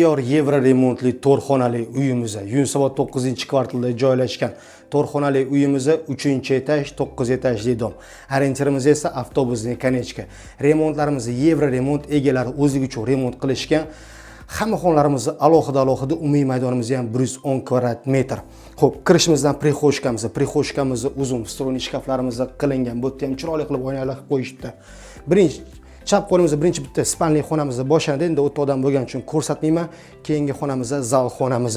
Tayyor yevro remontli to'rt xonali uyimiz Yunusobod 9-kvartalda joylashgan. To'rt xonali uyimiz, 3 etaj, 9 etajli дом. Ориентир imiz esa автобусный конечка. Remontlarimiz yevro remont, egalari o'zligi uchun remont qilishgan. Hamma xonalarimiz alohida alohida, umumiy maydonimiz ham 110 kvadrat metr. Xo'p, kirishimizdan прихожка miz, прихожка miz uzun, встроенный shkaflarimiz qilingan. Bu yerda ham chiroyli qilib oynalar qilib qo'yishibdi. Birinchi chap qo'limizda birinchi bitta спальный xonamiz boshlanadi. Endi o'ta odam bo'lgani uchun ko'rsatmayman. Keyingi xonamiz zal xonamiz.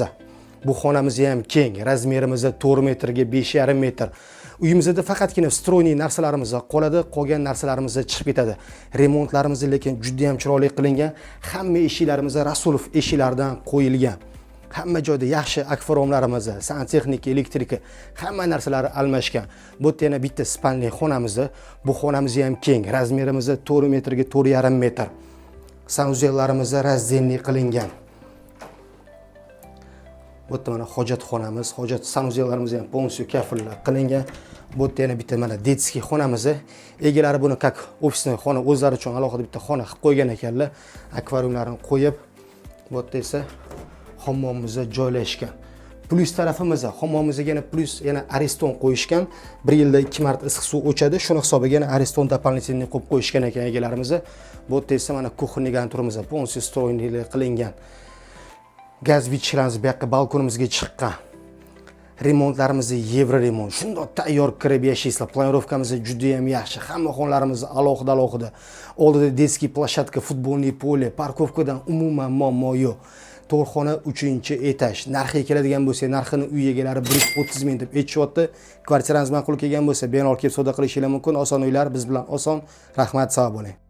Bu xonamiz ham keng, размер imiz 4 metrga 5,5 metr. Uyimizda faqatgina встроенный narsalarimiz qoladi, qolgan narsalarimiz chiqib ketadi. Remontlarimiz lekin juda ham chiroyli qilingan. Hamma eshiklarimiz Rasulov eshiklaridan qo'yilgan. Hamma joyda yaxshi akvarumlarimiz, santexnika, электрика, hamma narsalari almashgan. Bu yerda yana bitta спальный xonamiz. Bu xonamiz ham keng, размер imiz 4 metrga 4,5 metr. Санузел larimiz раздельный qilingan. Bu yerda mana hojatxonamiz, hojat санузел larimiz ham полностью kafellar qilingan. Bu yerda yana bitta mana детский xonamiz. Egalari buni как офисный xona, o'zlari uchun alohida bitta xona qilib qo'ygan ekanlar. Akvariumlarni qo'yib, bu yerda esa hammomimiz joylashgan. Plyus tarafimiz, hammomimizga yana plyus yana Ariston qo'yishgan. Bir yilda ikki marta issiq suv o'chadi. Shuni hisobiga yana Ariston дополнительный qo'yib qo'yishgan ekan egalarimiz. Bu yerda esa mana кухонный garniturimiz полностью встроенный qilingan. Gaz vechkalarimiz bu yoqqa, balkonimizga chiqqan. Remontlarimiz yevro remont. Shundoq tayyor kirib yashaysizlar. Планировка miz juda ham yaxshi. Hamma xonalarimiz alohida alohida. Oldida детский площадка, футбольный поле, парковка dan umuman muammo yo'q. To'rt xona, 3 etaj. Narxiga keladigan bo'lsak, narxini uy egalari 130 ming deb aytishyapti. Kvartiramiz ma'qul kelgan bo'lsa, bemalol kelib savdo qilishinglar mumkin. Oson uylar biz bilan oson. Rahmat, sog' bo'ling.